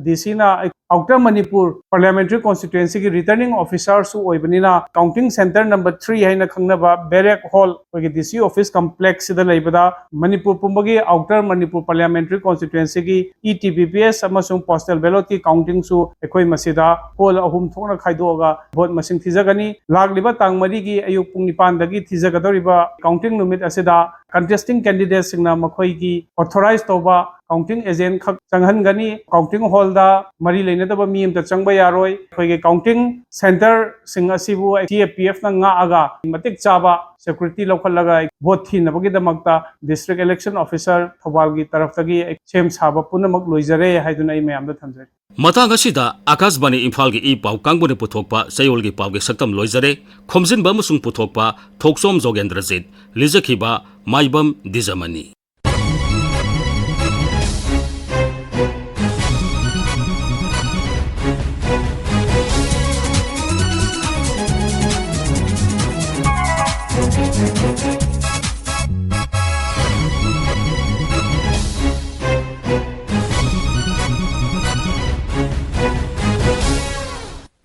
ꯗꯤ ꯁꯤꯅ ꯑꯥꯎꯇꯔ ꯃꯅꯤꯄꯨꯔ ꯄꯥꯔꯂꯤꯌꯥꯃꯦꯟꯇꯔꯤ ꯀꯣꯟꯁꯇꯤꯇ꯭ꯋꯦꯟꯁꯤꯒꯤ ꯔꯤꯇꯔꯅꯤꯡ ꯑꯣꯐꯤꯁꯥꯔꯁꯨ ꯑꯣꯏꯕꯅꯤꯅ, ꯀꯥꯎꯟꯇꯤꯡ ꯁꯦꯟꯇꯔ ꯅꯝꯕꯔ ꯊ꯭ꯔꯤ ꯍꯥꯏꯅ ꯈꯪꯅꯕ ꯕꯦꯔꯦꯛ ꯍꯣꯜ, ꯑꯩꯈꯣꯏꯒꯤ ꯗꯤ ꯁꯤ ꯑꯣꯐꯤꯁ ꯀꯝꯄ꯭ꯂꯦꯛꯁꯁꯤꯗ ꯂꯩꯕꯗ ꯃꯅꯤꯄꯨꯔ ꯄꯨꯝꯕꯒꯤ ꯑꯥꯎꯇꯔ ꯃꯅꯤꯄꯨꯔ ꯄꯥꯔꯂꯤꯌꯥꯃꯦꯟꯇꯔꯤ ꯀꯣꯟꯁꯇꯤꯇ꯭ꯋꯦꯟꯁꯤꯒꯤ E T V P S ꯑꯃꯁꯨꯡ ꯄꯣꯁꯇꯦꯜ ꯕꯦꯂꯣꯠꯀꯤ ꯀꯥꯎꯟꯇꯤꯡꯁꯨ ꯑꯩꯈꯣꯏ ꯃꯁꯤꯗ ꯍꯣꯜ ꯑꯍꯨꯝ ꯊꯣꯛꯅ ꯈꯥꯏꯗꯣꯛꯑꯒ ꯚꯣꯠ ꯃꯁꯤꯡ ꯊꯤꯖꯒꯅꯤ꯫ ꯂꯥꯛꯂꯤꯕ ꯇꯥꯡ ꯃꯔꯤꯒꯤ ꯑꯌꯨꯛ ꯄꯨꯡ ꯅꯤꯄꯥꯟꯗꯒꯤ ꯊꯤꯖꯒꯗꯧꯔꯤꯕ ꯀꯥꯎꯟꯇꯤꯡ ꯅꯨꯃꯤꯠ ꯑꯁꯤꯗ ꯀꯟꯇꯦꯁꯇꯤꯡ ꯀꯦꯟꯗꯤꯗꯦꯠꯁꯤꯡꯅ ꯃꯈꯣꯏꯒꯤ ꯑꯣꯊꯣꯔꯥꯏꯖ ꯇꯧꯕ ꯀꯥꯎꯟꯇꯤꯡ ꯑꯦꯖꯦꯟ ꯈꯛ ꯆꯪꯍꯟꯒꯅꯤ꯫ ꯀꯥꯎꯟꯇꯤꯡ ꯍꯣꯜꯗ ꯃꯔꯤ ꯂꯩꯅꯗꯕ ꯃꯤ ꯑꯃꯇ ꯆꯪꯕ ꯌꯥꯔꯣꯏ꯫ ꯑꯩꯈꯣꯏꯒꯤ ꯀꯥꯎꯟꯇꯤꯡ ꯁꯦꯟꯇꯔꯁꯤꯡ ꯑꯁꯤꯕꯨ ꯁꯤ ꯑꯦ ꯄꯤ ꯑꯦꯐꯅ ꯉꯥꯛꯑꯒ ꯃꯇꯤꯛ ꯆꯥꯕ ꯁꯦꯀ꯭ꯌꯨꯔꯤꯇꯤ ꯂꯧꯈꯠꯂꯒ ꯚꯣꯠ ꯊꯤꯅꯕꯒꯤꯗꯃꯛꯇ ꯗꯤꯁꯇ꯭ꯔꯤꯛ ꯏꯂꯦꯛꯁꯟ ꯑꯣꯐꯤꯁꯥꯔ ꯊꯧꯕꯥꯜꯒꯤ ꯇꯔꯐꯇꯒꯤ ꯁꯦꯝ ꯁꯥꯕ ꯄꯨꯝꯅꯃꯛ ꯂꯣꯏꯖꯔꯦ ꯍꯥꯏꯗꯨꯅ ꯑꯩ ꯃꯌꯥꯝꯗ ꯊꯝꯖꯔꯤ꯫ ꯃꯇꯥꯡ ꯑꯁꯤꯗ ꯑꯥꯀꯥꯁꯕꯥꯅꯤ ꯏꯝꯐꯥꯜꯒꯤ ꯏ ꯄꯥꯎ ꯀꯥꯡꯕꯨꯅ ꯄꯨꯊꯣꯛꯄ ꯆꯌꯣꯜꯒꯤ ꯄꯥꯎꯒꯤ ꯁꯛꯇꯝ ꯂꯣꯏꯖꯔꯦ꯫ ꯈꯣꯝꯖꯤꯟꯕ ꯑꯃꯁꯨꯡ ꯄꯨꯊꯣꯛꯄ ꯊꯣꯛꯆꯣꯝ ꯖꯣꯒꯦꯟꯗ꯭ꯔꯖꯤꯠ, ꯂꯤꯖꯈꯤꯕ ꯃꯥꯏꯕꯝ ꯗꯤꯖꯃꯅꯤ꯫